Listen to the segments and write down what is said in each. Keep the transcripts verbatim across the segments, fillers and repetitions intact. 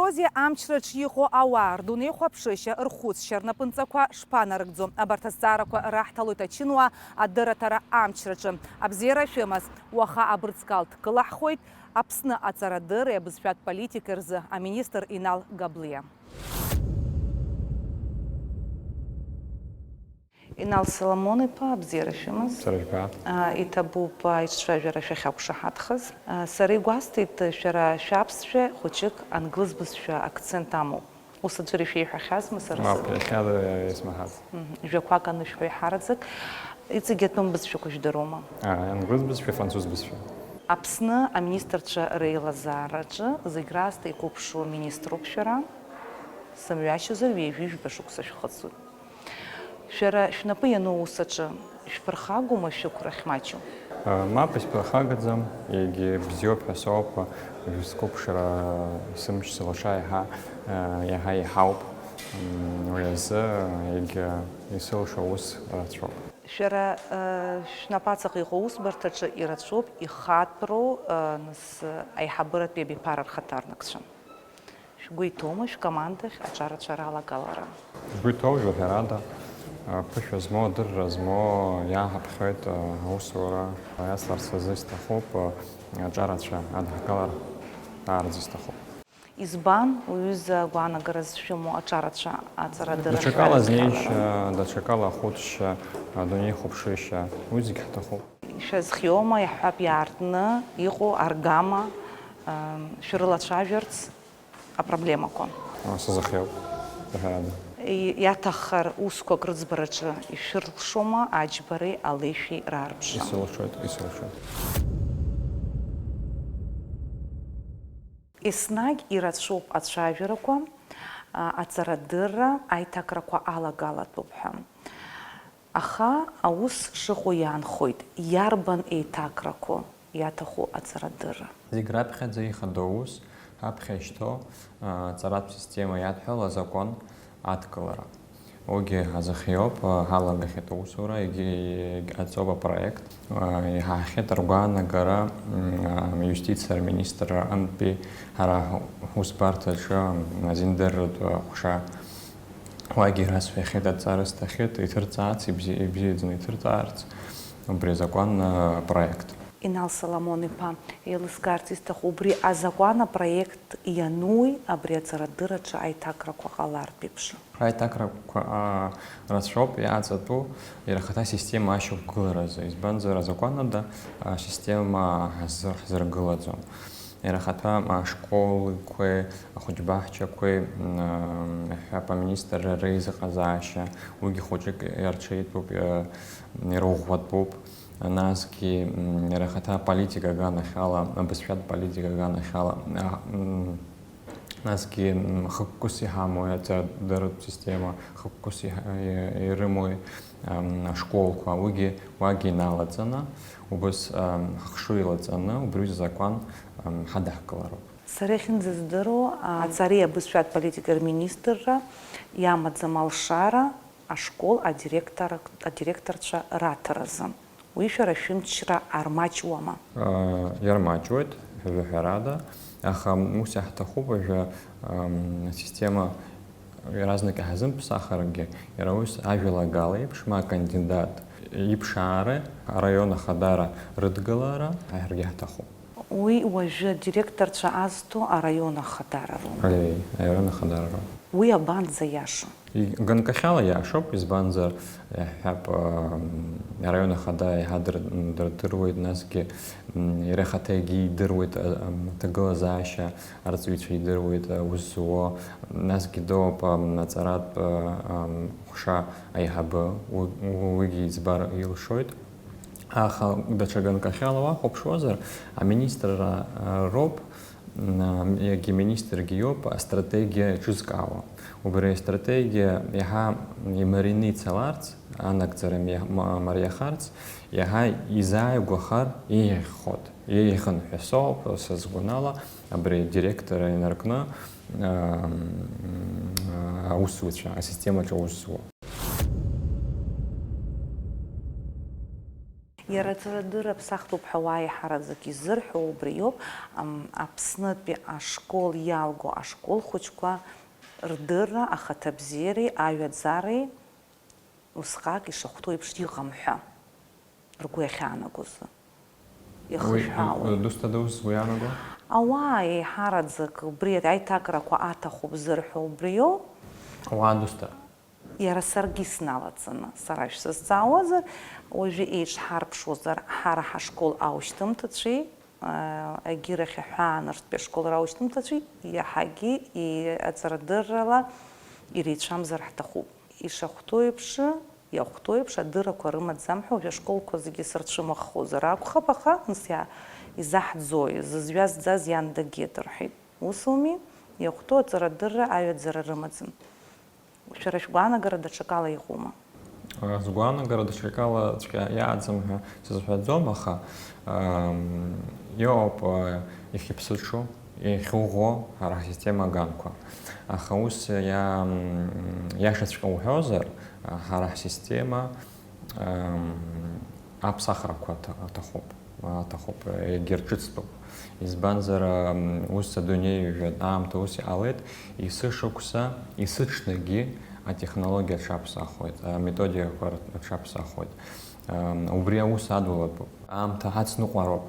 Абри амчраҿ иҟоу ауаа рдунеихәаԥшышьа, рхәыцшьа, рнапынҵақәа шԥанарыгӡо? Абарҭ азҵаарақәа раҳҭалоит ачынуаа адырраҭара амчраҿы. Абзиара шәымаз, уаха абырҵкал дкылаҳхуеит Аԥсны аҵарадырреи абызшәатә политикеи рзы аминистр Инал Габлиа. Инал Соломон-иԥа, абзиара шәымаз. Сара жәба. А, иҭабуп, а, аиҿцәажәара шәахьақәшаҳаҭхаз. А, сара игәасҭеит, шәара шәаԥсшәа хәыҷык англыз бызшәа акцент амоуп. Ус аӡәыр ишәеиҳәахьазма сара Мап, сыдгьыл? Иахьа исмаҳац. Мгм. Жәақәак анышәҳәо иҳараӡак. Иҵегь атәым бызшәақәа жәдыруама? А, англыз бызшәа, француз бызшәа. Аԥсны аминистрцәа реилазаараҿы зегь раасҭа иқәыԥшу министроуп шәара. Сымҩашьозар, ҩажәи жәба шықәса шәхыҵуеит. Шәара шәнапы иану аус аҿы шәԥырхагоума шәықәрахь маҷу? Мап, исԥырхагаӡам, егьи бзиоуп ҳәа соуп, шәысқәыԥшра сымч сылша иаҳа, иаҳа иҳауп. Уи азы егьи исылшо аус рацәоуп. Шәара шәнапаҵаҟа иҟоу аусбарҭаҿы ирацәоуп ихатәроу, нас, аиҳабыратәи абиԥара рхаҭарнакцәа. Шәгәы иҭоума шәкомандахь аҿарацәа ралагалара? Сгәы иҭоу, жәаҳәарада, ԥышәа змоу, адырра змоу иааҳаԥхьоит аусура. Иацларц азы исҭахуп, аҿарацәа адҳкылар даараӡа исҭахуп. Избан уҩыза агәаанагараз шәымоу аҿарацәа аҵарадырра? Даҽакала шәаразхалара? Знеишьа, даҽакала ахәыцшьа, адунеи хәаԥшышьа, уи зегь ҳҭахуп. Шәазхиоума, иаҳҳәап, иаартны иҟоу аргама, шәрылацәажәарц? Апроблемақәа. Сазыхиоуп, ҳәарада. Иаҭаххар, усқәак рыӡбараҿы ишәырлшома аџьбареи алеишәеи раарԥшра? Исылшоит, исылшоит. Еснагь ирацәоуп ацәажәарақәа, а, аҵарадырра, аиҭакрақәа алагалатәуп ҳәа. Аха аус шыҟоу иаанхоит, иарбан еиҭакрақәоу иаҭаху аҵарадырра? Зегь раԥхьаӡа ихадоу аус аԥхьа ишьҭоу, а, аҵаратә система иадҳәалоу азакәан адкылара. Уигьы азыхиоуп, а, ҳалагахьеит аусура, егьи аҵоуп апроект. А, иҳаҳахьеит аргәаанагара, м, а, иустициа рминистрра антәи ҳара ҳусбарҭаҿы, м, азиндырратә ҟәша. Уагьы ирасҳәахьеит, адҵа рысҭахьеит, иҭырҵаарц, ибзи-, ибзиаӡаны иҭырҵаарц убри азакәан, а, проект. Инал Соломон-иԥа, еилыскаарц исҭаху, убри азакәан апроект иануи абри аҵарадырраҿы аиҭакрақәа ҟалартә еиԥш? Аиҭакрақәа, а, рацәоуп иаҵатәу иара ахаҭа асистема ашьақәгыларазы, избанзар азакәанада асистема ҳазы-, ҳзыргылаӡом. Иара ахаҭа ашколқәеи ахәыҷбаҳчақәеи, м, ҳәа аминистрра реизыҟазаашьа, уигьы хәыҷык иарҽеитәуп, иа-, ирӷәӷәатәуп. Насгьы, м, иара ахаҭа аполитика аганахьала, абызшәатә политика аганахьала, а, м, насгьы, м, хықәкыс иҳамои аҵарадырратә система, хықәкыс иҳа-, и-, ирымои, ам, ашколқәа, уигьы уагьы иналаҵаны, убыс, ам, ҳхшыҩ лаҵаны, убри закәан, ам, ҳадаҳкылароуп. Сара иахьынӡаздыруа, а, аҵареи абызшәатә политикеи рминистрра иамаӡам алшара ашкол адиректор-, адиректорцәа раҭаразы. Уи шәара шәымчра армаҷуама? А, иармаҷуеит, жәаҳәарада, аха ус иаҳҭахуп, уажәы, ам, асистема иаразнак иҳазымԥсахыргьы, иара ус ажәалагала еиԥш, ма акандидат иԥшаара, араион ахадара рыдгылара ҳаргьы ҳҭахуп. Уи уажәы адиректорцәа азҭо араион ахадара роума? Аиеи, араион ахадара роуп. Уи абанӡа иаша? И-, ганкахьала иашоуп, избанзар, иаҳҳәап, ам, араион ахада еиҳа дыр-, дырдыруеит, насгьы, м, иара ихаҭа егьи идыруеит, а, ам, аҭагылазаашьа арҵаҩцәа идыруеит, а, ус зуо, насгьы доуп, ам, аҵаратә, а, ам, ҟәша аиҳабы, у-, у-, уигьы иӡбар илшоит. Аха даҽа ганкахьала уахәаԥшуазар, аминистрра, а, роуп, м, а, егьи министргьы иоуп астратегиа еиҿызкаауа. Убри астратегиа иаҳа имарианы ицаларц, анагӡара миа-, ма-, мариахарц, иаҳа изааигәахар еиӷьхоит. Еиӷьын ҳәа соуп, са сгәанала, абри адиректор инаркны, ам, аусзуҩцәа, асистемаҿы аус зуа. Иара аҵарадырра аԥсахтәуп ҳәа уа еиҳараӡак изырҳәо убриоуп, ам, Аԥснытәи ашкол иалго ашкол хәыҷқәа рдырра ахаҭабзиареи аҩаӡареи усҟак ишахәҭоу еиԥш иҟам ҳәа ргәы иахьаанагоз. Уи, Ихышәҳәаауеи? Дусҭада ус сгәы иаанаго? Ауаа еиҳараӡак убри аиҭакрақәа аҭахуп зырҳәо убриоу. Ауаа дусҭа? Иара саргьы сналаҵаны, сара шәсызҵаауазар, уажәы еиҿҳарԥшуазар, ҳара ҳашкол аушьҭымҭацәеи, а, егьирахь аҳәаанырцәтәи ашкол раушьҭымҭацәеи иаҳагьы и-, аҵарадыррала иреицәамзар ҳҭахуп. Ишахәҭоу еиԥш, иахәҭоу еиԥш, адыррақәа рымаӡам ҳәа уажәы ашколқәа зегьы сырцәымыӷхозар акәхап, аха, нас иа-, изаҳӡои, зызҩа зӡаз иан дагеит рҳәеит. Усоуми? Иахәҭоу аҵарадырра аҩаӡара рымаӡам. Шәара шәгәаанагара даҽакала иҟоума? Сгәаанагара даҽакала цәгьа иааӡам ҳәа сызҳәаӡом, аха, ам, иҟоуп, а, иахьыԥсыҽу, иахьуӷәӷәо ҳара ҳсистема аганқәа. Аха ус иа-, м, иашаҵәҟьа уҳәозар, а, ҳара ҳсистема, ам, аԥсахрақәа аҭа-, аҭахуп, аҭахуп, егьырҿыцтәуп. Избанзар, м, ус адунеи жәа-, аамҭа ус иҟалеит, есышықәса, есыҽнагьы атехнологиа аҽаԥсахуеит, аметодикақәа р-, рҽаԥсахуеит. Ам, убри аус адулатәуп, аамҭа ҳацныҟәароуп.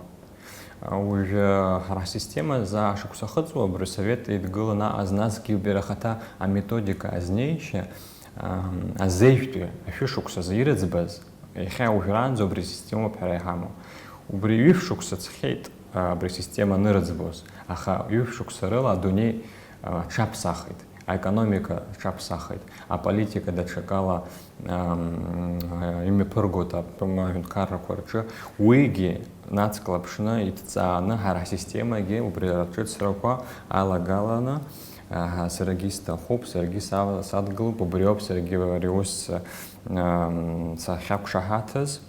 Уажәы ҳара ҳсистема заа шықәса ахыҵуа, абри Совет Еидгыла наҟ-наҟгьы убри ахаҭа аметодика азнеишьа, ам, азеижәтәи ашәышықәсазы ирыӡбаз, иахьа уажәраанӡа убри асистемоуп ҳәа иҳамоу. Убри ҩышә шықәса ҵхьеит, а, абри асистема анырыӡбоз, аха ҩышә шықәса рыла адунеи, а, аҽаԥсахит, аекономика аҽаԥсахит, аполитика даҽакала, ам, имҩаԥыргоит атәым аҳәынҭқаррақәа рҿы. Уигьы нацклаԥшны, иҭҵааны, ҳара ҳсистемагьы убри аҿыцрақәа алагаланы, а, саргьы сҭахуп, саргьы са-, садгылоуп, убриоуп саргьы ари аус, ам, сахьақәшаҳаҭыз,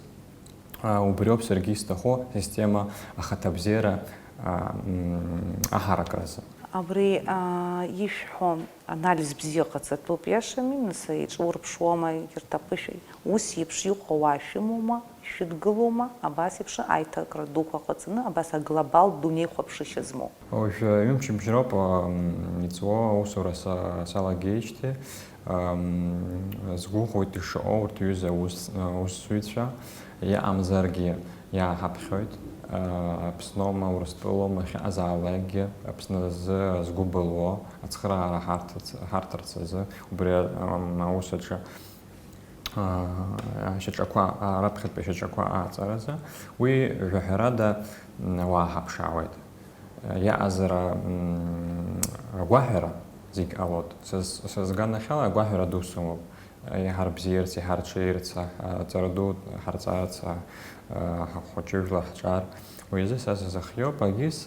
а, убриоуп саргьы исҭаху асистема ахаҭабзиара, а, м, аҳаракразы. Абри, а, ишәҳәо анализ бзиа ҟаҵатәуп, иашами, нас, иҿурԥшуама, егьырҭ аԥышәа, ус еиԥш иҟоу ауаа шәымоума, шәыдгылоума, абас еиԥш аиҭакра дуқәа ҟаҵаны, абас аглобалтә дунеихәаԥшышьа змоу? Уажәы ҩымчыбжьроуп, ам, иҵуа аусура са-, салагеижьҭеи, ам, сгәыӷуеит ишыҟоу урҭ ҩыза аус-, аусзуҩцәа, иҟамзаргьы иааҳаԥхьоит, а, Аԥсноума, Урыстәылоума, иахьыҟазаалакгьы Аԥсны азы згәы былуа ацхыраара ҳарҭац-, ҳарҭарц азы убри, ам, аус аҿы, а, ашьаҿақәа, а, раԥхьатәи ашьаҿақәа ааҵаразы уи жәаҳәарада, м, ауаа ҳаԥшаауеит. Иаҟазара, м, агәаҳәара зегь ҟалоит. Са з-, са сганахьала агәаҳәара ду сымоуп. Иҳарбзиарц, иҳарҽеирц, аҳ-, аҵара ду ҳарҵарц, аҳ-, аҳ-, ҳхәыҷы жәлар ҳҿар. Уи азы са сазыхиоуп, агьыс,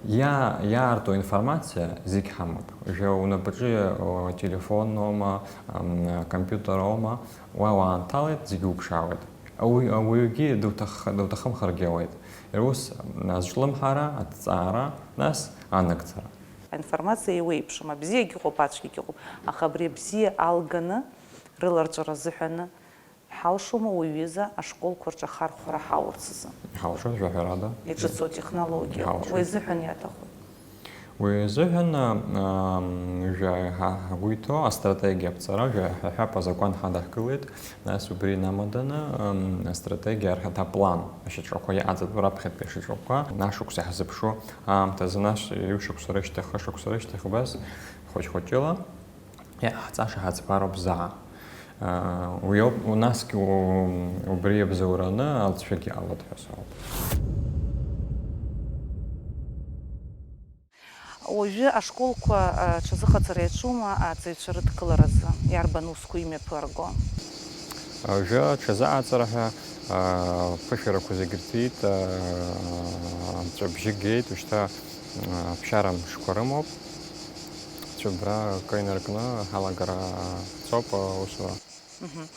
иа-, иаарту информациа зегь ҳамоуп. Уажәы унапаҿы, о, телефон аума, ам, компиутер аума, уа уаанҭалеит, зегь уԥшаауеит. Ауаҩ-, ауаҩгьы дуҭах-, дуҭахымхаргьы ауеит. Иара ус, азҿлымҳара, аҭҵаара, нас анагӡара. Аинформациа еиуеиԥшым, абзиагьы ыҟоуп, ацәгьагьы ыҟоуп, аха абри абзиа алганы, рыларҵәара азыҳәаны ҳалшома уи ҩыза ашколқәа рҿы ахархәара ҳаурц азы? Иҳалшоит, жәаҳәарада. Иҿыцу атехнологиа. Иҳалшоит. Уи азыҳәан иаҭахуп. Уи азыҳәан, ам, жәа-, ҳа-, ҳгәы иҭоу астратегиа аԥҵара, жәа-, ҳәа-, ҳәа азакәан ҳадаҳкылеит, нас убри инамаданы, ам, астратегиа архаҭа аплан, ашьаҿақәа иҟаҵатәу раԥхьатәи ашьаҿақәа, ашықәс иаҳзыԥшу аамҭазы, нас ҩышықәса рышьҭахь, хышықәса рышьҭахь убас хәыҷ-хәыҷыла иҟаҳҵаша ҳаӡбароуп заа. Уи ауп, насгьы у-, убри иабзоураны алҵшәагьы ҟалоит ҳәа соуп. Уажәы ашколқәа, а, ҽазыҟаҵара иаҿума аҵаҩцәа рыдкыларазы? Иарбан усқәа имҩаԥырго? Уажәы аҽазыҟаҵара ҳәа, а, ԥышәарақәа зегь рҭиит, а, ҵәабжьы геит, ушьҭа, а, ԥшьара мшқәа рымоуп. Цәыббра акы инаркны ҳалагара ҳцоуп аусура. Мгм.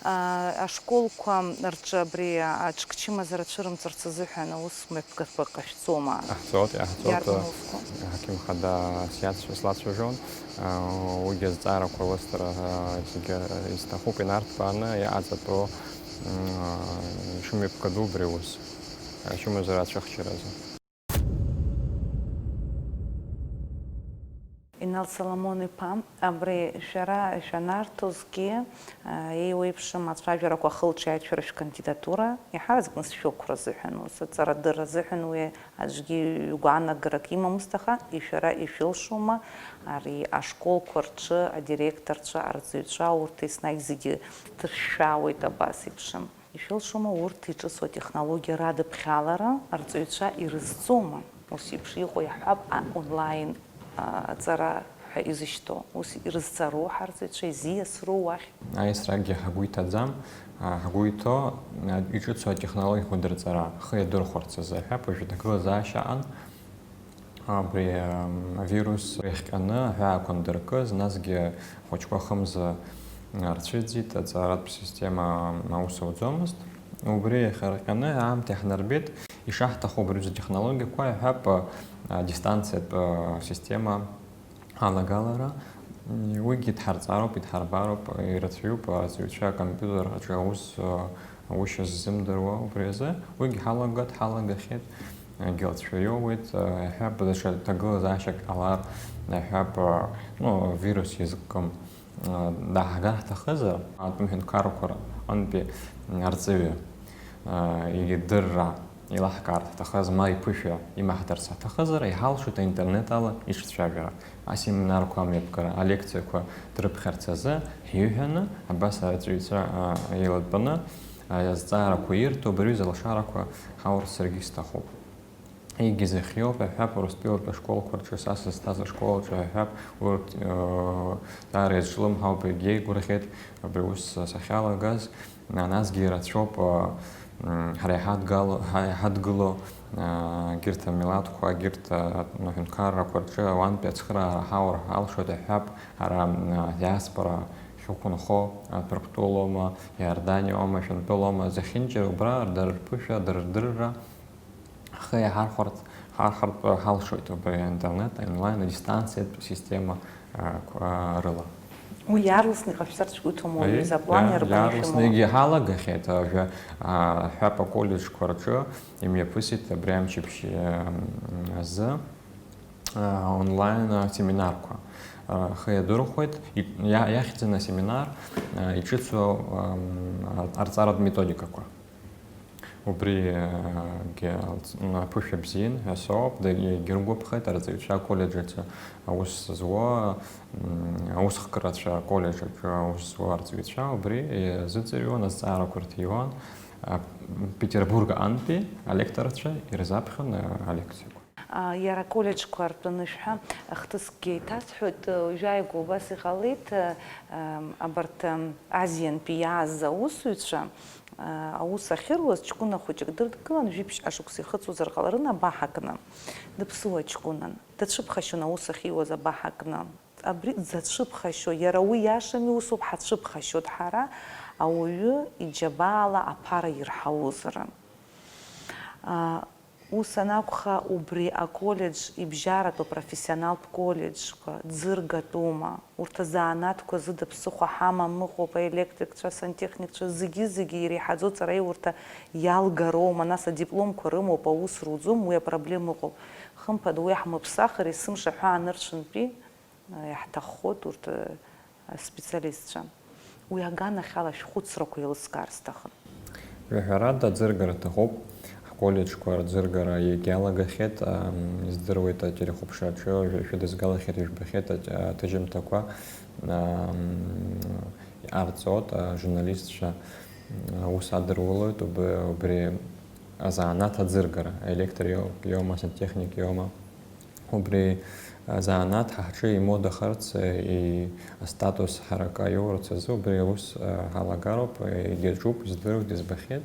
А, ашколқәа рҿы абри аҽкчымазара цәырымҵырц азыҳәан аус мҩаԥгатәқәа ҟашәҵома? Иҟаҳҵоит, иҟаҳҵоит, иарбан усқәа? Аҳақьым хада сиацәажәо, слацәажәон, а, уигьы азҵаарақәа лысҭара, а, зегьы исҭахуп, инарҭбааны иҟаҵатәу, Ишымҩаԥгатәу убри аус, ачымазара ацәыхьчаразы. Инал Соломон-иԥа, абри шәара шәанарҭозгьы, еиуеиԥшым ацәажәарақәа ахылҿиааит шәара шәкандидатура, еиҳараӡак нас шәықәра азыҳәан, ус аҵарадырра азыҳәан уи аӡәгьы гәаанагарак имамызт, аха ишәара ишәылшома ари ашколқәа рҿы адиректорцәа, арҵаҩцәа, урҭ еснагь зегьы дыршәаауеит абас еиԥшым. Ишәылшома урҭ иҿыцу атехнологиа радыԥхьалара, арҵаҩцәа ирызҵома? Ус еиԥш иҟоу иаҳҳәап, а, онлайн, а, аҵара ҳәа изышьҭоу. Ус ирызҵару ҳарҵаҩцәа, изиасру уахь? Аисракгьы ҳгәы иҭаӡам, а, ҳгәы иҭоу, а, иҿыцу атехнологиақәа дырҵара, ҳхы иадырхәарц азы ҳәа, уажәы ҭагылазаашьа аҟан. Абри, ам, авирус иахҟьаны аҳәаақәа андыркыз, насгьы ахәыҷқәа хымза рцәыӡит, аҵаратә система аус ауӡомызт. Убри иахьарҟьаны аамҭа иаҳнарбеит, ишаҳҭаху убри аҩыза атехнологиақәа, иҳәап, а, дистанциатә, а, система алагалара. Уигьы дҳарҵароуп, идҳарбароуп, ирацәаҩуп арҵаҩцәа акомпиутер аҿы аус, а, аушьа ззымдыруа убри азы. Уигьы ҳалагат, ҳалагахьеит. Агьалцәа иоуеит, иаҳҳәап, даҽа ҭагылазаашьак ҟалар, иаҳҳәап, ну, вирус иазкым, даҳгар ҳҭахызар, атәым ҳәынҭқаррақәа рҟынтәи арҵаҩы идырра еилаҳкаар ҳҭахыз, ма иԥышәа имаҳдарц ҳҭахызар, иҳалшоит аинтернет ала иҿцәажәара, асеминарқәа амҩаԥгара, алекциақәа дрыԥхьарц азы ҳиҳәаны, абас арҵаҩцәа еилатәаны, азҵаарақәа ирҭо, абри аҩыза алшарақәа ҳаурц саргьы сҭахуп. Егьи зыхиоуп, иаҳҳәап, Урыстәылатәи ашколқәа рҿы, са сызҭаз ашкол аҿы, иаҳҳәап, урҭ, э, даара изҿлымҳауп, егьа игәырӷьеит абри аус сахьалагаз. Насгьы ирацәоуп, э, м, ҳара иҳадгало, ҳа-, иҳадгыло, э, егьырҭ амилаҭқәа, егьырҭ, э, аҳәынҭқаррақәа рҿы ауаантәи ацхыраара ҳаур ҳалшоит, иаҳҳәап, ара, м, адиаспора ахьықәынхо, а, Ҭырқәтәылоума, Иорданиоума, Шәантәылоума, зехьынџьара убра дара рԥышәа, дара рдырра, ҳхы иаҳархәарц, ҳархәартә ҳалшоит убри аинтернет, аонлайн, адистанциатә система, а, қәа-, а, рыла. Уи иаарласны иҟашәҵарц шәгәы иҭоума, уи Аиеи, азы аплан иа-, иарбан иаарласны иахьымоу? Егьи ҳалагахьеит, а, жәа-, а, ҳәап аколлеџьқәа рҿы имҩаԥысит абри амчыбжь, а, м, азы, а, онлайн, а, семинарқәа. А, ҳхы иадырхәеит, и-, иа-, иахьӡын асеминар, а, иҿыцу, а, м, а, арҵаратә методикақәа. Убригьы алҵ-, м, аԥышәа бзиан ҳәа соуп, да-, егьыргәаԥхеит арҵаҩцәа аколлеџь аҿы аус зуа, м, аусхкрацәа аколлеџь аҿы аус зуа арҵаҩцәа, убри иазыӡырҩуан, азҵаарақәа рҭиуан, а, Петербург антәи алекторцәа ирзаԥхьон, а, алекциақәа. А, иара аколлеџьқәа ртәаны шәҳәа, ахҭыскгьы еиҭасҳәоит, уажәааигәа убас иҟалеит, а, ам, абарҭ, ам, Азиантәи иааз аусзуҩцәа, а, аус ахьыруаз ҷкәына хәыҷык дырдгылан, жәиԥшь ашықәса ихыҵуазар ҟаларын абаҳа кны. Дыԥсуа ҷкәынан. Дацәыԥхашьон аус ахьиуаз абаҳа кны. Абри дзацәыԥхашьо, иара уи иашами, усоуп ҳацәыԥхашьоит ҳара, ауаҩы иџьабаала аԥара ирҳауозар. А, Ус анакәха, убри аколлеџь ибжьаратәу апрофессионалтә коллеџьқәа ӡыргатәума? Урҭ азанааҭқәа зыда ԥсыхәа ҳамам ыҟоуп, аелектрикцәа, асантехникцәа, зегьы-зегьы иреиҳаӡоу аҵараиурҭа иалгароума? Нас адипломқәа рымоуп, аус руӡом, уи апроблема ыҟоуп. Хымԥада, уи ҳмыԥсахыр, есымша ҳәа анырцәынтәи, а, иаҳҭаххоит урҭ, а, аспециалистцәа. Уи аганахьала шәхәыцрақәа еилыскаар сҭахын. Жәаҳәарада, аӡыргара ҭахуп. Ҳколлеџьқәа рӡыргара иагьалагахьеит, ам, издыруеит, ателехәаԥшраҿы шәы-, шәыдызгалахьеит, ижәбахьеит аҭ-, аҭыжьымҭақәа, ам, иҟарҵоит, ажурналистцәа, м, аус адырулоит, уб-, убри азанааҭ аӡыргара, аелектор ио-, иоума, асантехник иоума. Убри, а, занааҭ ҳа ҳҿы имодахарц, а, и-, астатус ҳаракы аиурц азы убри аус, а, ҳалагароуп, а, егьаҿуп, издыруеит, избахьеит.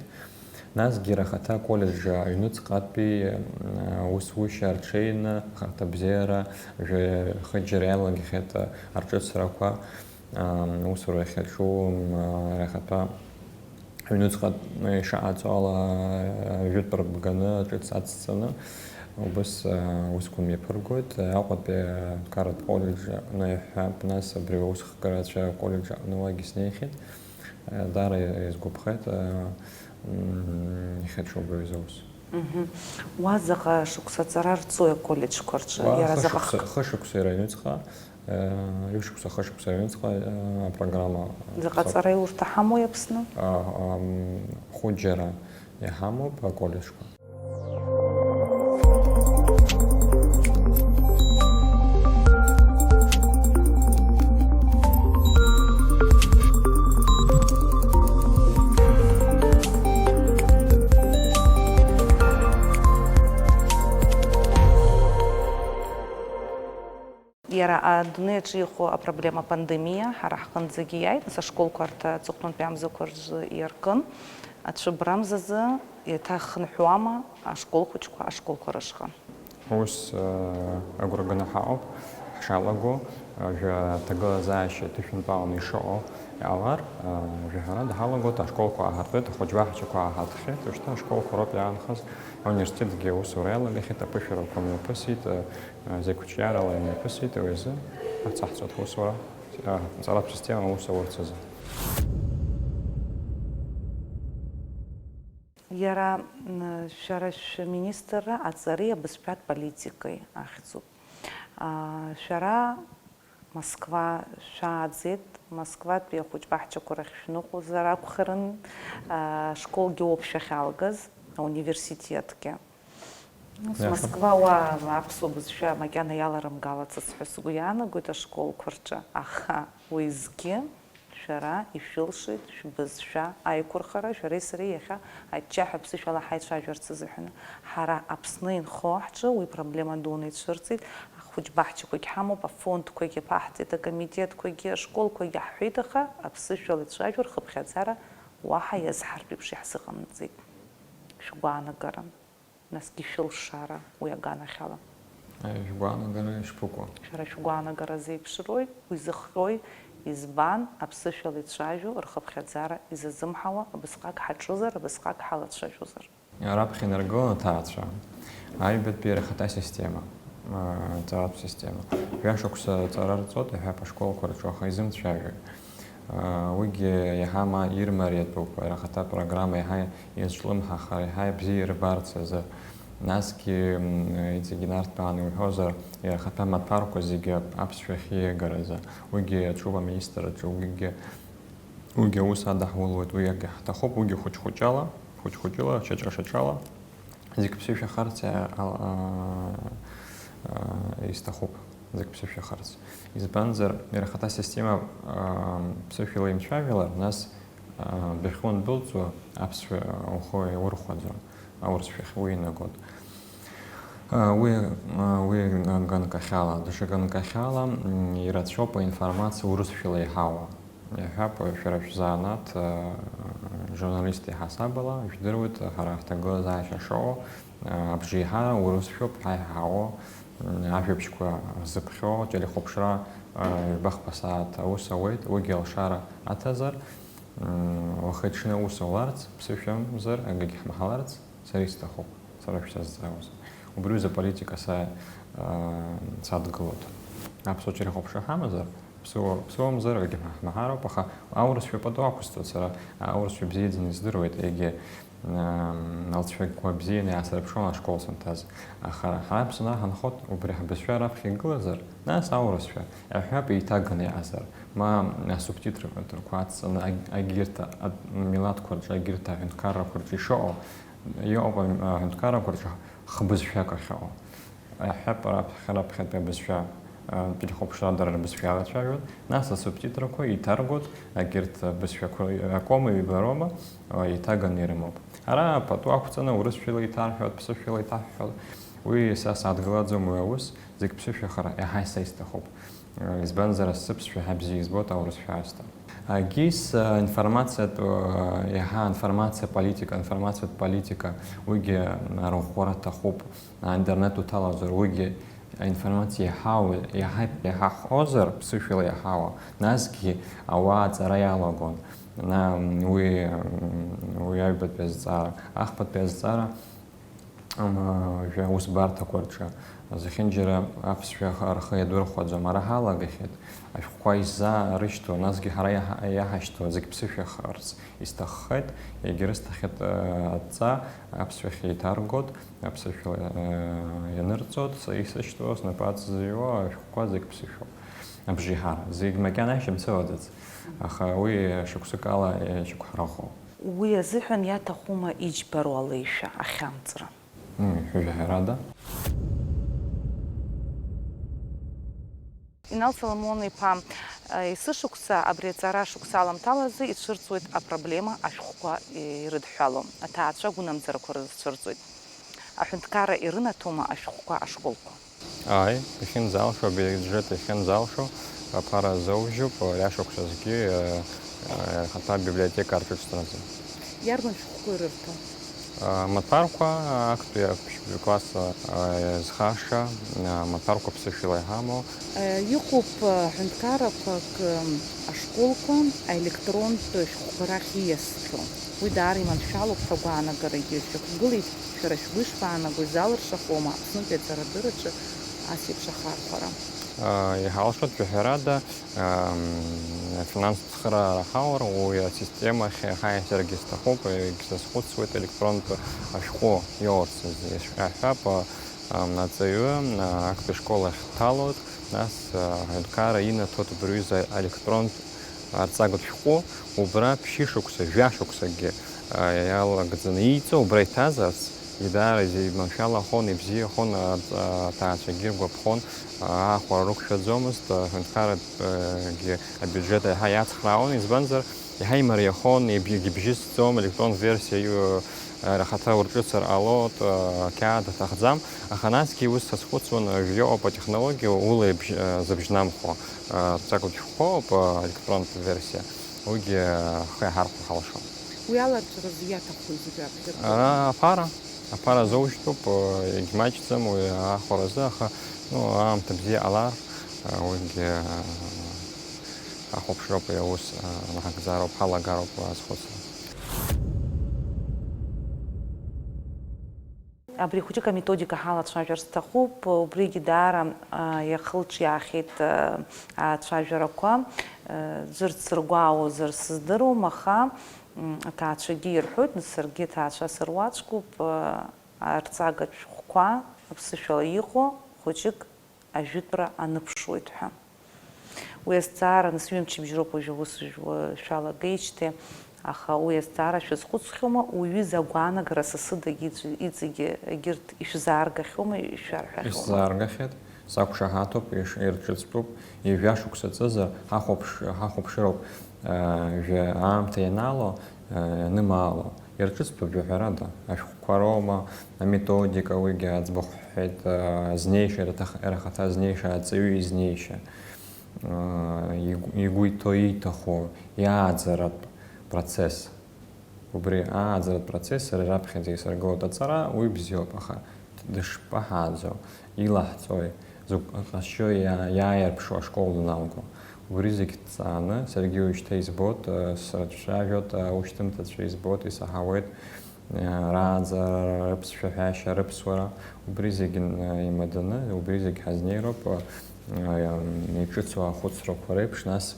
Насгьы иара ахаҭа аколлеџь аҩныҵҟатәи, а, усушьа рҽеины, ахаҭабзиара, жәа-, хыџьара иалагахьеит, а, арҿыцрақәа. Ам, усура иахьаҿу, м, а, иара ахатәы аҩнуҵҟа ишаҟаҵо ала, а, жәытәра бганы ҿыц ацҵаны, убыс, а, усқәа мҩаԥыргоит. Аҟәатәи аҳәынҭқарратә коллеџь аҟны иаҳҳәап, нас абри аусхгарацәа аколлеџь аҟны уагьы снеихьеит. Даара исгәаԥхеит, м, ихьачоуп уи азы аус. Мгм. Уа заҟа шықәса аҵара рҵои аколлеџьқәа рҿы? Уа Иара заҟа хышықәса, х- хышықәса ираҩныҵҟа, э, ҩышықәса, хышықәса ираҩныҵҟа, э, апрограмма Заҟа ҵара иурҭа ҳамои Аԥсны? А, ам, хәыҷ џьара иҳамоуп аколлеџьқәа. Иара адунеи аҿы иҟоу апроблема апандемиа ҳара ҳҟынӡагьы иааит, нас ашколқәа арҭ аҵыхәтәантәи амзақәа рзы иаркын. Ацәыббра амзазы еиҭахынҳәуама ашкол хәыҷқәа ашколқәа рышҟа? Ус, агәра ганы ҳаҟоуп, ҳшалаго, жәа-, аҭагылазаашьа ҭышәынтәаланы ишыҟоу иҟалар, жәаҳәарада ҳалагоит, ашколқәа ааҳартуеит, ахәыҷбаҳчақәа ааҳартхьеит, уажәшьҭа ашколқәа роуп иаанхаз, ауниверситетгьы аусура иалагахьеит, аԥышәарақәа мҩаԥысит, зеқәҿиарала имҩаԥысит, уи азы ҳацаҳҵоит ҳусура, аҵаратә система аус аурц азы. Иара, м, шәара шәминистрра аҵареи абызшәатә политикеи ахьӡуп. А, шәара Москва шәааӡеит, Москватәи ахәыҷ баҳчақәа рахь шәныҟәозар акәхарын, а, школгьы ауп шәахьалгаз, ауниверситетгьы. Нас Иаҳҳәап. Москва уа аԥсуа бызшәа макьана иаларымгалацыз ҳәа сгәы иаанагоит ашколқәа рҿы, аха уеизгьы шәара ишәылшеит шәбызшәа аиқәырхара, шәареи сареи иахьа аччаҳәа ԥсышәала ҳаицәажәарц азыҳәан. Ҳара Аԥсны инхо ҳҿы уи проблема дуны ицәырҵит, ахәыҷ баҳчақәагь ҳамоуп, афондқәагь аԥаҳҵеит, акомитетқәагьы, ашколқәагьы ҳҳәеит, аха аԥсышәала ицәажәо рхыԥхьаӡара уаҳа иазҳартә еиԥш иаҳзыҟамҵеит. Шәгәаанагара. Насгьы шәылшара уи аганахьала. Шәгәаанагара ишԥыкәу? Шәара шәгәаанагара зеиԥшрои, уи зыхҟьои, избан, аԥсышәала ицәажәо, рхыԥхьаӡара изазымҳауа, абысҟак ҳаҿызар, абысҟак ҳалацәажәозар? Раԥхьа инаргылон аҭаацәа, аҩбатәи рхаҭа система, аҵаратә система. Жәашықәса аҵара рҵоит, иҳәап, ашколқәа рҿы, аха изымцәажәои? Уигьы иаҳа ма ирмариатәуп, иара ахаҭа апрограмма иаҳа иазҿлымҳахар, иаҳа ибзиа ирбарц азы. Насгьы, м, иҵегь инарҭбааны иуҳәозар, иара ахаҭа амаҭәарқәа зегьы аԥсшәахь ииагаразы. Уигьы аҽуп аминистрраҿы, уигьы, уигьы аус адаҳулоит, уигьы ҳҭахуп, уигьы хәыҷ-хәыҷала, хәыҷ-хәыҷыла, шьаҿа-шьаҿала. Зегь ԥсышәахарц, а, а, а, а, исҭахуп, зегь ԥсышәахарц. Избанзар, иара ахаҭа асистема, а, ԥсышәала имцәажәалар, нас, а, дәахьуандәылҵуа аԥсшәа ухы иаурхәаӡом, аурысшәахь уинагоит. А, уи, а, уи ганкахьала, даҽа ганкахьала, м, ирацәоуп аинформациа урысшәала иҳауа. Иаҳҳәап, шәара шәзанааҭ, э, журналист иҳасабала, ижәдыруеит, ҳара ҳҭагылазаашьа шоуа, э, абжеиҳара урысшәоуп ҳа иҳаҳауа, м, ажәабжьқәа ҳзыԥхьо, телехәаԥшра, э, ҩбахԥа сааҭ аус ауеит, уигьы алшара аҭазар, м, уахи-ҽни аус ауларц, ԥсышәамзар, акгьы ҳмаҳаларц, Сара исҭахуп, сара шәсазҵаауаз. Убри аҩыза аполитика са, аа, садгылоит. Аԥсуа телехәаԥшра ҳамазар, ԥсыуа, ԥсыуамзар, акгьы ҳмаҳароуп, аха аурысшәа пату ақәысҵоит сара, аурысшәа бзиаӡаны издыруеит, егьи, аа, алҵшәақәа бзианы иаасырԥшуан ашкол санҭаз. Аха ҳара Аԥсны ҳанхоит, убри ҳбызшәа раԥхьа игылазар, нас аурысшәа, иаҳҳәап, еиҭаганы иаазар, ма асубтитрқәа адҵаны, аг-, агьырҭ, а-, милаҭқәа рҿы, агьырҭ аҳәынҭқаррақәа рҿы ишыҟоу, Иҟоуп аҳәынҭқаррақәа рҿы хбызшәак ахьыҟоу. Иаҳҳәап, раԥхьа-раԥхьатәи абызшәа, а, телехәаԥшра дара рбызшәала ацәажәоит, нас асубтитрақәа еиҭаргоит, егьырҭ абызшәақәа ракоума, ҩба роума, а, еиҭаганы ирымоуп. Ара пату ақәҵаны урысшәала еиҭарҳәоит, ԥсышәала еиҭаҳҳәоит. Уи са садгылаӡом уи аус, зегь ԥсышәахара, иаҳа са исҭахуп. Избанзар, асы ԥсшәа ҳәа бзиа избоит аурысшәа аасҭа. Агьыс, а, информациатә, а, иаҳа информациа политика, информациатә политика, уигьы, а, арӷәӷәара аҭахуп. А, интернет уҭалазар, уигьы аинформациа иаҳау-, иаҳа-, иаҳахозар, ԥсышәала иаҳауа, насгьы ауаа аҵара иалагон. На, м, уи, м, уи аҩбатәи азҵаара, ахԥатәи азҵаара, Ам, жәа-, усбарҭақәа рҿы зехьынџьара аԥсшәа х-, рхы иадырхәаӡом. Ара ҳалагахьеит, ашәҟәқәа исзаарышьҭуа, насгьы ҳара иаҳа-, иаҳашьҭуа зегь ԥсышәахарц исҭаххеит, егьырысҭахьеит, э, адҵа аԥсшәахь еиҭаргоит, аԥсышәала, э, ианырҵоит, са исышьҭоу, снапы аҵзыҩуа ашәҟәқәа зегь ԥсышәоуп. Абжеиҳара, зегь макьана ашьҭымцылаӡац, аха уи шықәсык ала, э, шьақәҳарахоуп. Уи азыҳәан иаҭахума иџьбароу алеишәа ахьамҵра? Мм, жәаҳәарада. Инал Соломон-иԥа, э, есышықәса абри аҵара шықәса аламҭалазы ицәырҵуеит апроблема ашәҟәқәа ирыдҳәалоу, аҭаацәа агәынамӡарақәа рызцәырҵуеит. Аҳәынҭқарра ирынаҭома ашәҟәқәа ашколқәа? Ааи, ихьынӡалшо, абиуџьеҭ ихьынӡалшо, аԥара азоужьуп, ари ашықәсазгьы, э, э, ихаҭа абиблиотека арҿыцразы. Иарбан шәҟәқәа ирырҭо? А, амаҭәарқәа, актәи аԥшьбаҩ класс, а, зхаша, а, амаҭәарқәа ԥсышәала иҳамоу. Э, иҟоуп, э, ҳәынҭқаррақәак, э, ашколқәа аелектронтә шәҟәқәа рахь ииасхьоу. Уи даара иманшәалоуп ҳәа агәаанагарагьы шьақәгылеит. Шәара шәгәы ишԥаанаго, изалыршахома Аԥснытәи аҵарадырраҿы ас еиԥш ахархәара? Иҳалшоит, жәаҳәарада, афинанстә цхыраара ҳаур, уи асистема ахь еиҳа-еиҳагьы сҭахуп, егьсазхәыцуеит, електронтә ашәҟәы иоурц азы ишәҳәап, аҵаҩы актәи ашкол ахь дҭалоит, нас аҳәынҭқарра инаҭоит убри аҩыза аелектронтә арҵагатә шәҟәы, убра ԥшьышықәса, жәашықәсакгьы, а, иалагӡаны ииҵо, убра иҭазарц, идаара изеиманшәалахон, ибзиахон, а, а, аҭаацәагьы иргәаԥхон, а, аахәара рықәшәаӡомызт, аҳәынҭқарратә, а, гьы абиуџьет еиҳа иацхраауан, избанзар, еиҳа имариахон, ибжь-, ибжьысӡом, електронтә версиа, а, рхаҭа урҿыцыр ҟалоит, а, ақьаад аҭахӡам, аха насгьы ус сазхәыцуан, а, жәаҩа ыҟоуп атехнологиа, ула ибжь-, а, зыбжьнамхо. Ҵакәтә шәҟәқәоуп, а, електронтә версиа, уигьы, а, ахы иаҳархәо ҳалшон. Уи аларҵәаразы иаҭаху зегь раԥхьа. А, аԥара, аԥара азоужьтәуп, а, егьмаҷӡам уи аахәаразы, аха, ну, аамҭа бзиа ҟалар, а, уигьы, а, ҳахәаԥшроуп, уи аус, а, наҳагӡароуп, ҳалагароуп уи азхәыцра. Абри хәыҷык аметодика ҳалацәажәар сҭахуп, убригьы даара, а, иахылҿиаахьеит, а, ацәажәарақәа, а, ӡәыр дсыргәаауазар сыздыруам, аха, м, аҭаацәагьы ирҳәоит, нас саргьы аҭаацәа сыруаӡәкуп, а, арҵагатә шәҟәқәа аԥсышәала иҟоу хәыҷык ажәытәра аныԥшуеит ҳәа. Уи азҵаара, нас, ҩымчыбжь роуп уажәы аус жәуа шәалагеижьҭеи, аха уи азҵаара шәазхәыцхьоума, уҩыза агәаанагара сасыдагь иҵ-, иҵегьы егьырҭ ишәзааргахьоума, ишәарҳәахьоума? Исзааргахьеит, сақәшаҳаҭуп, иш-, ирҿыцтәуп, ҩажәа шықәса ҵызар, ҳахәаԥш-, ҳахәаԥшыроуп, аа, жәа аамҭа ианаало, аа, ианымаало. Ирҿыцтәуп жәаҳәарада, ашәҟәқәа роума, аметодика, уигьы аӡбахә ҳҳәеит, а, знеишьа, ирҭах-, ирахаҭа знеишьа, аҵаҩы изнеишьа, а, игә-, игәы иҭоу, ииҭаху, иааӡаратә процесс. Убри ааӡаратә процесс сара раԥхьаӡа исыргылоит аҵара, уи бзиоуп, аха дышԥаҳааӡо? Илаҳҵои, закә ҟазшьои иа-, иааирԥшуа ашкол даналго? Убри зегь ҭҵааны, саргьы уажәшьҭа избоит, э, срыцәажәоит, аушьҭымҭацәа избоит, исаҳауеит, э, рааӡара, рыԥсшәаҳәашьа, рыԥсуара. Убри зегь н-, имаданы, убри зегь ҳазнеироуп, э, э, иҿыцу ахәыцрақәа реиԥш, нас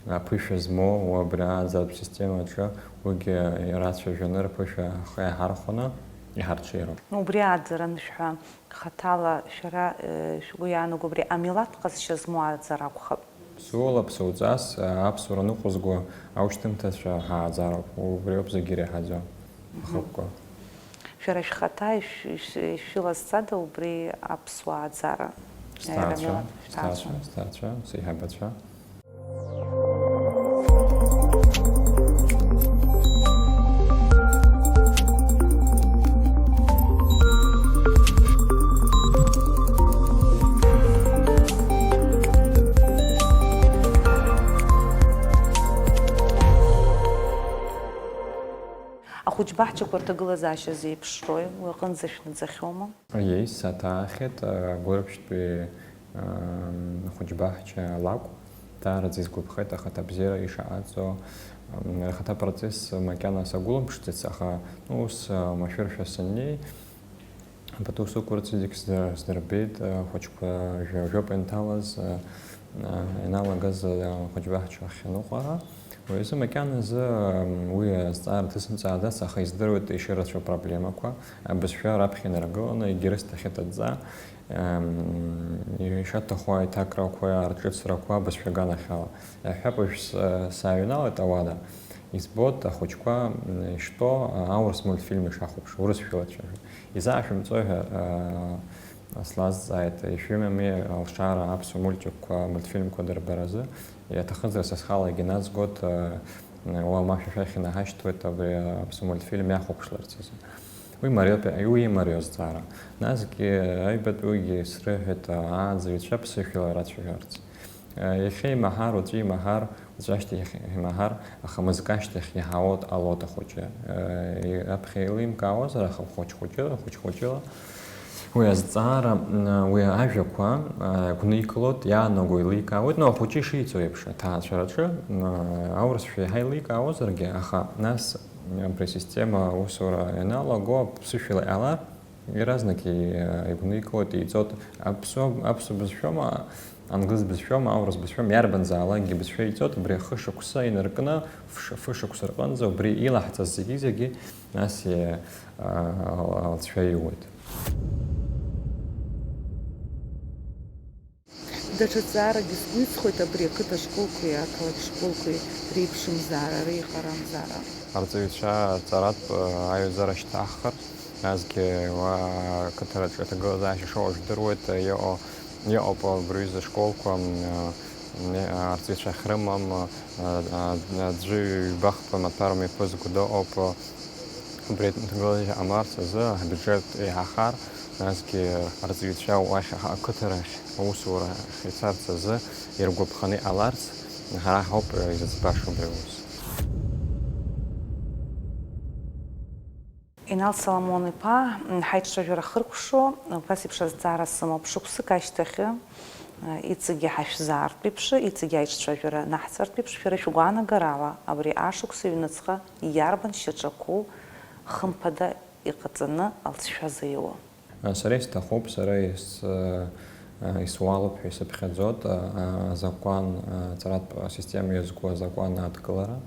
аԥышәа змоу, уа абри ааӡаратә система аҿы, уигьы ирацәажәаны рԥышәа ахы иаҳархәаны иҳарҽеироуп. Убри ааӡара анышәҳәа, хаҭала шәара, э, шәгәы иаанаго абри амилаҭ ҟазшьа змоу ааӡара акәхап. Ԥсуала, ԥсуаҵас, аԥсуара ныҟәызго аушьҭымҭацәа ҳааӡароуп, убриоуп зегьы иреиҳаӡоу. Мгм. Ахықәкы. Шәара шәхаҭа ишә-, ишә-, ишәылазҵада убри аԥсуа ааӡара? Сҭаацәа, Аермилаҭ шәҭаацәа. Сҭаацәа, сҭаацәа, сеиҳабацәа. Ахәыҷбаҳчақәа рҭагылазаашьа зеиԥшрои, уи аҟынӡа шәнаӡахьоума? Иеи, саҭаахьеит, агәырԥштәи, ам, ахәыҷбаҳча лакә, даараӡа исгәаԥхеит ахаҭабзиара ишаҟаҵо. Ам, ахаҭа процесс макьана сагәылымԥшӡац, аха, ну, ус, а, машәыршәа саннеи, Пату сықәырц зегь сдыр-, сдырбеит, ахәыҷқәа жәа-, жәаба инҭалаз, а, а, ианалагаз, а, ахәыҷбаҳча ахь аныҟәара. Уи азы макьаназы, м, уи азҵаара ҭысымҵааӡац, аха издыруеит ишырацәоу апроблемақәа, абызшәа раԥхьа инаргыланы, егьырҭ ахьыҭаҵа, м, ишаҭаху аиҭакрақәа, арҿыцрақәа абызшәа аганахьала. Иаҳҳәап, уажә с-, сааҩналеит ауада, избоит ахәыҷқәа, м, иштәоу, а, аурыс мультфильм ишахәаԥшуа, урысшәала ацәажәо. Изаашәымҵои ҳәа, а, слазҵааит, ишәымами алшара аԥсуа мультикқәа, мультфильмқәа дырбаразы, иаҭахызар са схалагьы назгоит, а, уа ма шәа шәахь инаҳашьҭуеит абри аԥсуа мультфильм иахәаԥшларц азы. Уи мариоуп, уи имариоу азҵаара. Насгьы аҩбатәигьы срыҳәеит, а, ааӡаҩцәа ԥсышәала ирацәажәарц. Иахьа имаҳар, уаҵәы имаҳар, уаҵәашьҭахь имаҳар, аха мызкы ашьҭахь иаҳауа ҟалоит ахәыҷы. Аԥхьа еилимкаауазар, аха хәыҷ-хәыҷыла, хәыҷ-хәыҷыла уи азҵаара, уи ажәақәа гәникылоит, иаанаго еиликаауеит, ну, ахәыҷы ишиҵо еиԥш, аҭаацәараҿы, аурысшәа еиҳа еиликаауазаргьы, аха нас абри асистема аусура ианалаго, ԥсышәала иҟалар, Иаразнак и-, игәникылоит, иҵоит, аԥсуа, аԥсуа бызшәоума, англыз бызшәоума, аурыс бызшәоума, иарбанзаалакгьы бызшәа иҵоит, убри ахышықәса инаркны, фш-, фышықәса рҟынӡа убри илаҳҵаз зегьы-зегьы нас и-, а-, алҵшәа иуеит. Даҽа ҵаарак исгәеиҵхоит абри ақыҭа школқәеи ақалақь школқәеи реиԥшымзаара, реиҟарамзаара. Арҵаҩцәа рҵаратә аҩаӡара шьҭаҳхыр, насгьы уа ақыҭараҿы аҭагылазаашьа шоуа жәдыруеит, иҟоу, иҟоуп абри аҩыза школқәа, м, арҵаҩцәа ахьрымам, аӡәы ҩба-хԥа маҭәарым иаԥызго дыҟоуп. Убри аҭагылазаашьа ҟамларц азы ҳбиуџьет еиҳахар, насгьы арҵаҩцәа уахь, ақыҭарахь, аусурахь ицарц азы иргәаԥханы иҟаларц, ҳара ҳауп изыӡбаша убри аус. Инал Соломон-иԥа, ҳаиҿцәажәара хыркәшо, убас еиԥш азҵаара сымоуп. Шықәсык ашьҭахьы, иҵегьы ҳашәзаартә еиԥш, иҵегьы аиҿцәажәара наҳҵартә еиԥш, шәара шәгәаанагарала, абри ашықәс аҩныҵҟа иарбан шьаҿақәоу хымԥада иҟаҵаны алҵшәа зеиуоу? Сара исҭахуп, сара ис-, исуалуп ҳәа исыԥхьаӡоит, а, азакәан, а, аҵаратә асистема иазку азакәан адкылара.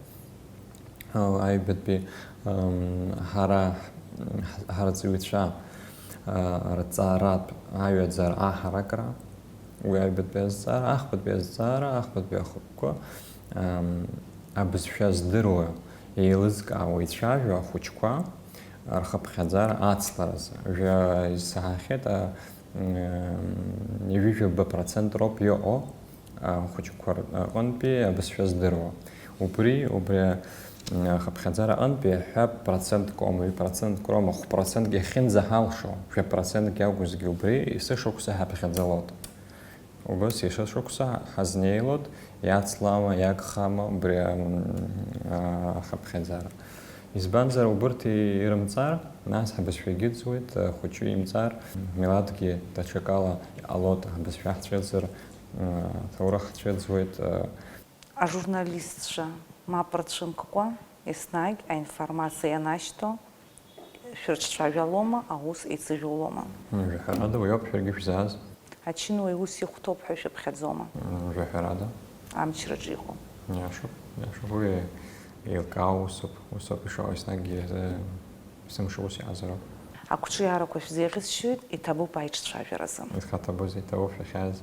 А, аҩбатәи, ам, ҳара ҳ-, ҳарҵаҩцәа, а, рҵаратә аҩаӡара аҳаракра, уи аҩбатәи азҵаара, ахԥатәи азҵаара, ахԥатәи ахықәкы, ам, абызшәа здыруа, еилызкаауа ицәажәо ахәыҷқәа, рхыԥхьаӡара ацларазы. Жәа-, исаҳахьеит, а, м, ҩажәижәаба процент роуп иҟоу ахәыҷқәа рҟынтәи абызшәа здыруа. Убри, убри, м, ахыԥхьаӡара аҟынтәи ҳәа процентк роума, ҩ процентк роума, хә процентк иахьынӡаҳалшо, жәа процентк иакәызгьы убри есышықәса ҳаԥхьаӡалоит. Убас есышықәса ҳазнеилоит, иацлама, иагхама убри, м, а, ахыԥхьаӡара. Избанзар, убырҭ ирымҵар, нас ҳабызшәагьы ыӡуеит, ахәыҷы имҵар, милаҭгьы даҽакала иҟалоит, ҳабызшәа ҳцәыӡыр, м, аҭоурых ҳцәыӡуеит, а, Ажурналистцәа мап рцәымккәа, еснагь аинформациа ианашьҭоу, шәрыҿцәажәалома, аус еицыжәулома? Мм, жәаҳәарада, уи ауп шәаргьы шәзааз. Ачынуаҩ ус ихәҭоуп ҳәа шәыԥхьаӡома? Мм, жәаҳәарада. Амчраҿы иҟоу. Иашоуп, иашоуп, уи еилкаау усуп, усоуп ишыҟоу, еснагь изы, есымша ус иҟазароуп. Ақәҿиарақәа шәзеиӷьасшьоит, иҭабуп аиҿцәажәаразы. Изхаҭабузеи, иҭабуп шәахьааз.